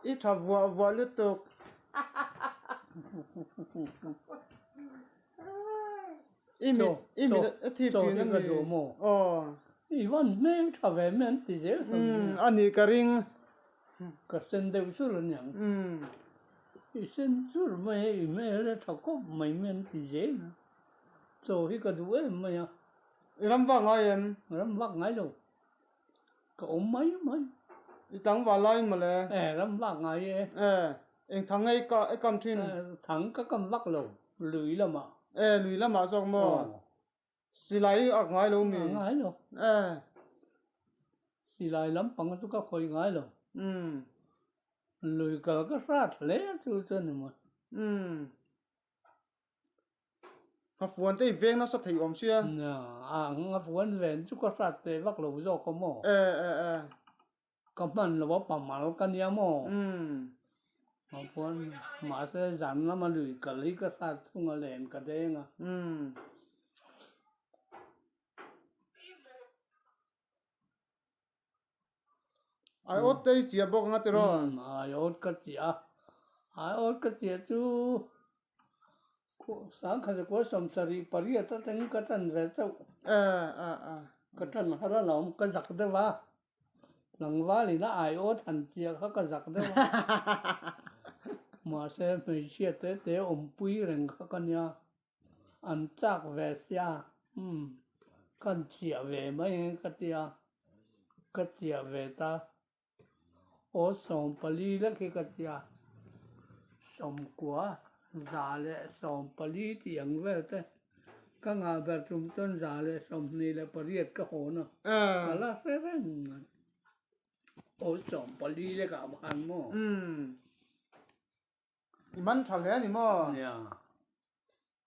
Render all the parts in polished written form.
I tha vuah vuah lutuk. I mit i mit a thip thin a ni. Aw. I van hmel tha ve mai an ti zel hlawm nia. A nih ka ring. Ka sen deuh chur a niang. I sen chur mai a i hmel a tha khawp mai mai an ti zel a. Chaw hi ka duh em mai a. I ram vak ngai em? Ram vak ngai lo. Ka awm mai mai. I tlangval laiin mawle. E, ram vak ngai e. E, eng thang nge i kam thin? Thang ka kam vak lo, lui lamah. E, lui lamah zawk maw? Silai i ak ngai lo mi? Ngai lo. E. Silai lampang chu ka khawi ngai lo. Lui kal ka hrat hle chu chu a ni maw? Nghafuan te i veng nasa thei awm sia. A nghafuan ven chu ka hrat teh vak lo zawk a maw? E e e. Ka hman lo a pamal ka nia maw? Nghafuan mahse zan lama lui kal hi ka hrat thung a len ka deng a. Ai awt te i chiah bawk anga tiraw? Umm ai awt ka chiah a, ai awt ka chiah chu sangkhat kua sawmsarih pariat atangin ka tan ve chauh. Ka tan har a lawm ka zak deuh a, tlangval ina ai awt han chiah kha ka zak deuh a, mahse hmeichhia te te awmpui reng kha ka nia. An chak ve sia, umm, kan chiah ve mai ang ka tia, ka chiah ve ta. Aw 40 lek hi ka tia, 90 140 tih ang vel te ka ngah ber tum chuan 128 ka hawn a, ka la hre reng mai. Aw 40 lekah khan maw? I man tha hle a ni maw? Nia.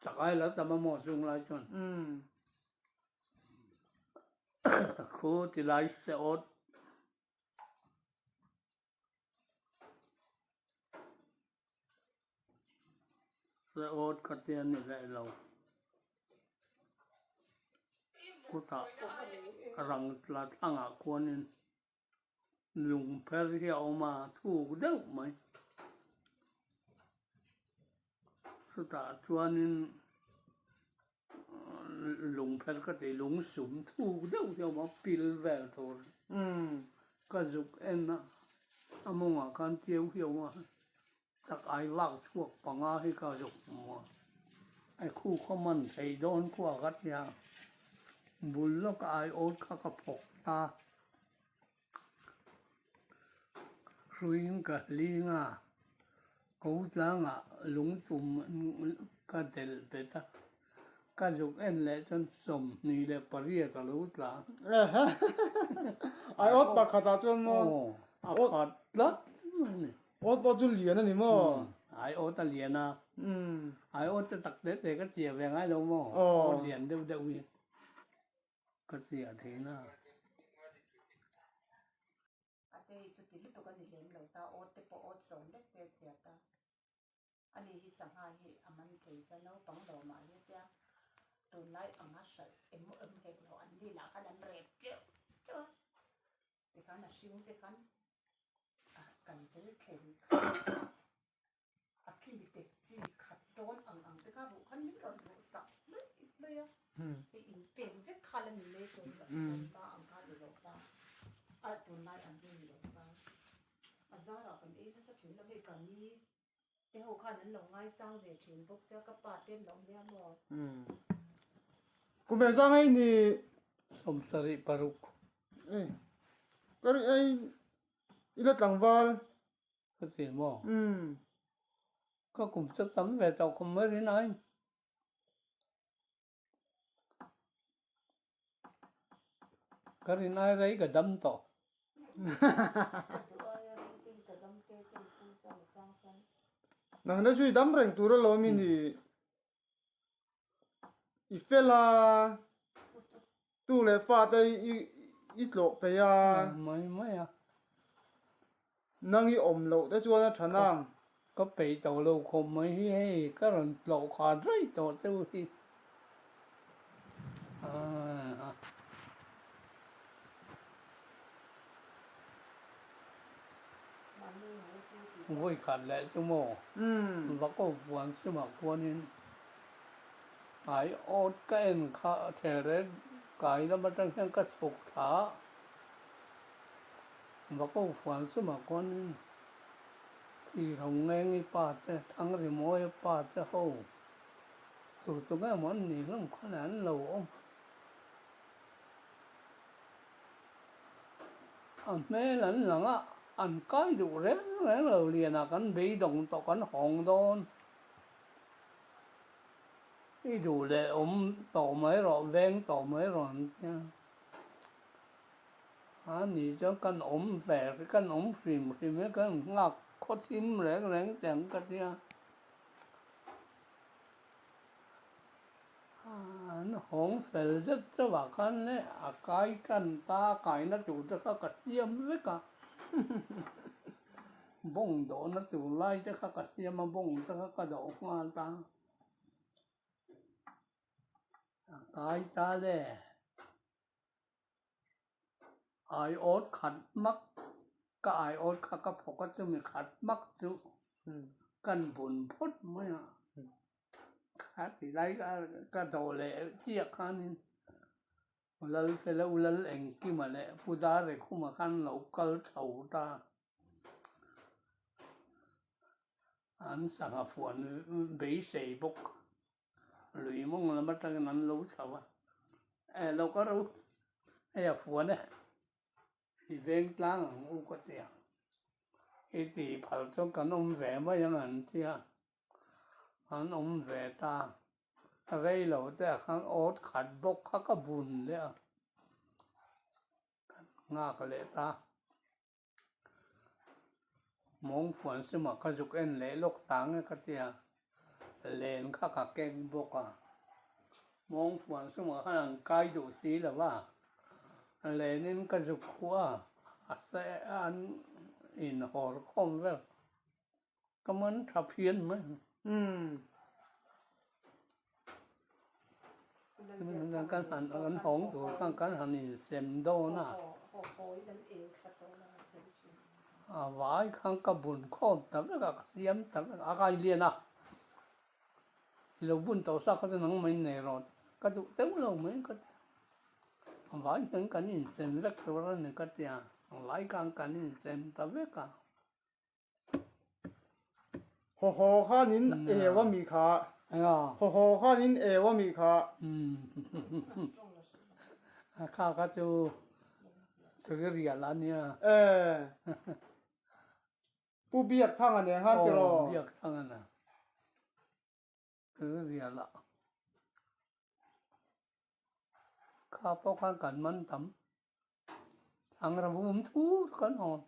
Chakai la tam a maw chung lai chuan. Khu ti lai se awt. Se awt kha te a ni leh lo. Kutah rang tla thlangah khuanin Lungpher hi a awm a, thuk deuh mai. Chutah chuanin lungpher ka tih lungsum thuk deuh hi a awm a, pil vel tur. Ka zuk en a, a mawngah khan tiu hi a awm a, chak ai vak chhuak panga hi ka zuk hmu a, ai khu khaw man thei dawn khuah ka tia, bul lawka ai awt kha ka phawk ta. Hruiin ka hling a, ko tlangah lungtum ka delh bet a, ka zuk en leh chuan 28 a lo tla. Ai awt pakhatah chuan maw? Aw, a khat tlat mai a ni. Awt pawh chu lian a ni maw? Ai awt a lian a, ai awt te tak te te ka tia ve ngai lo maw? Awt lian deuh deuh hi. Ka chiah thin a. Mahse hei chuti lutuk a ni lem lo ta, awt te pawh awt sawm lek te a chiat a. Ani hi sangha hi a man thei sa naupang lo mah hi tia tunlai anga hralh emaw awm hek lo an ni lah khan an rep teuh teuh a. Tikhan a hring te khan kan tel thleng kha. A kil te chi khat dawn ang ang te kha ruh khan min rawn ruh sak mai mai a, hei in pek vek kha la ni mai tun ta ang kha ni lo ta, a tunlai ang hi ni lo ta, a zarah kan ei nasa thin lo hei ka ni te ho khan an lo ngaisang ve thin bawk sia ka pa te an lo nia maw. Kum engzah nge i nih? 76. Ei, ka ri ei i la tlangval. Ka ti maw? Ka kum chu tam ve tawh khawp mai rin ai. Ka rin ai rei ka dam tawh. Nang te chu i dam reng tur alawm i ni. I fel a, tu leh fa te i tlawh peih a. Mai mai a. Nang i awm loh te chuan a tha nang. Ka peih tawh lo khawp mai hi hei ka rawn tlawh khat raih tawh cheu hi. Vawi khat leh chu maw? Va ko puan simah khuanin ai awt ka en kha thelret kai lam atang hian ka chhuk thla a, va ko fuan simah khuanin khi Rongengi pa te, Thangrimawia pa te ho chu chu nge maw an nih hlawm khan an lo awm. A hmel an lang a, an kai duh reng reng lo lian a kan beidawng tawh kan hawng dawn. I duh leh awm tawh mai rawh, veng tawh mai rawh an tia. A ni chuan kan awm ve, kan awm hrim hrim e, kan nghak khaw thim reng reng che ang ka tia. An hawng fel zet chauh ah khan le a kai tan ta a kaina tur te kha ka siam vek a, bawng dawhna tur lai te kha ka siam a, bawng te kha ka dawh nghal ta. A kai ta le. Aiawt khat hmak, ka aiawt kha ka phawk a chumi khat hmak chu kan bun phawt mai a, kha ti lai ka dawh leh chiah khanin Lal Fela U Lal Engkima leh Pu Darrekhuma khan lo kal chho ta. An sangha fuan beisei bawk. Lui mawng lam atangin an lo chho a, eh lo ka ro hei a fuan e, i veng tlang ang u ka ti ang, i tih phal chuan kan awm ve mai ang an ti a, an awm ve ta, rei lo te ah khan awt khat bawk kha ka bun leh a, kan nghak leh ta. Mawng fuan sumah ka zuk en leh lawk ta nge ka tia, len kha ka keng bawk a. Mawng fuan sumah khan an kai duh si lo va, lenin ka zuk khuh a, a se an inhawr khawm vel. Ka man tha phian mai. Kan han kan hawng tur khan kan han insem dawn a, a vai khan ka bun khawm ta vek a, ka siam ta vek a, a kai lian a, i lo bun tawh sa kha chu nangmah in nei rawh ka duh teuh lo mai ka ti a, vai hian kan insem vek tur a ni ka ti a, a vai khan kan insem ta vek a. Haw haw khanin eu a mi kha. Haw haw khanin eu a mi kha. Kha kha chu tui rial a nia. Pu Biakthanga nen khan tiraw? Aw Biakthanga nen. Tui rial a. Kha pawh khan kan man tam. Angra vum thur kan hawn.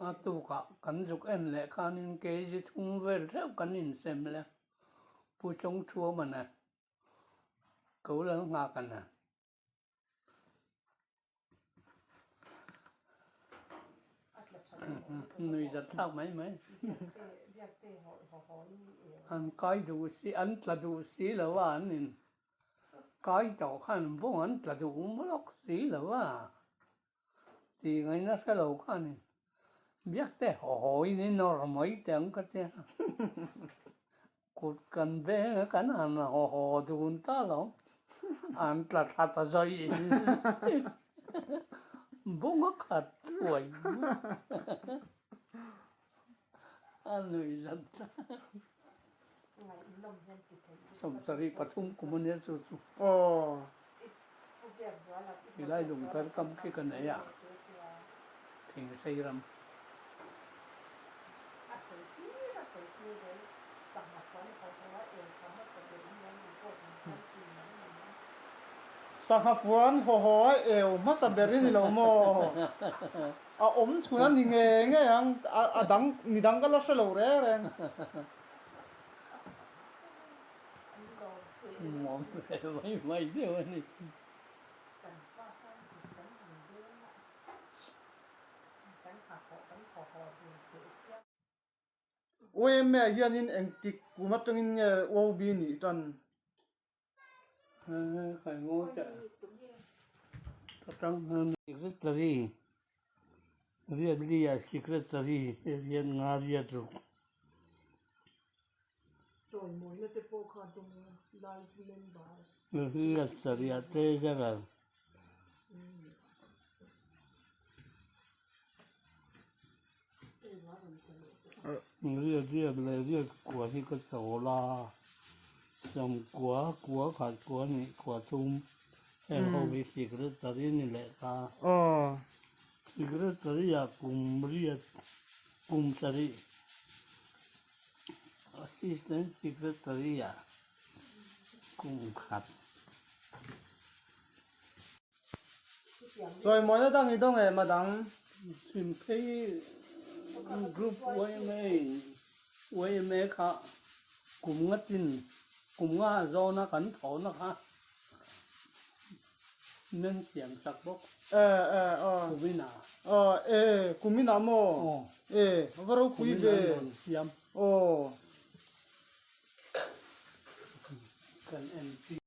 A tukah kan zuk en leh khanin kg thum vel theuh kan insem leh Pu Chawngthuama nen ko lal nghak a nen. Nui zat thlak mai mai. An kai duh si, an tla duh si lo a, an in kai tawh khan bawng an tla duh lawk si lo a, tih ngaihna hre lo khanin biak te haw haw in i nawr mai teh ang ka tia. Kut kan veng a kan han haw haw dun ta lo, an tla thla ta zawih bawng a khat thuai a nui zat ta. 73 kum a nia chu chu. Helai lungper kam khi ka nei a, Thingthei ram. Sangha fuan haw haw a eu hmasa ber i ni lo maw? A awm chhun a ni ngei ngei ang, a dang midang ka la hre lo reng reng. Nuam ve mai mai deuh a ni. OMA hianin engtik kum atangin nge OB nih tan? Secretary riat li ah Secretary riat nga riat ruk. Chawimawina te pawh kha dawng life member. Riat sarih ah Treasurer. Riat riat leh riat kua hi ka chawl a, sawmkua kua khat kua hnih kua thum heng ho hi secretary ni leh ta. Secretary ah kum riat kum sarih assistant secretary ah kum khat. Chawimawina dang i dawng em a dang? Chhimphei Group yma yma kha kum nga tin kum nga zawna kan thawhna kha men siam sak bawk. E e aw. Kuminah. Aw e kuminah maw? Aw. E va ropui ve. Kuminah an rawn siam. Aw. Kan MP.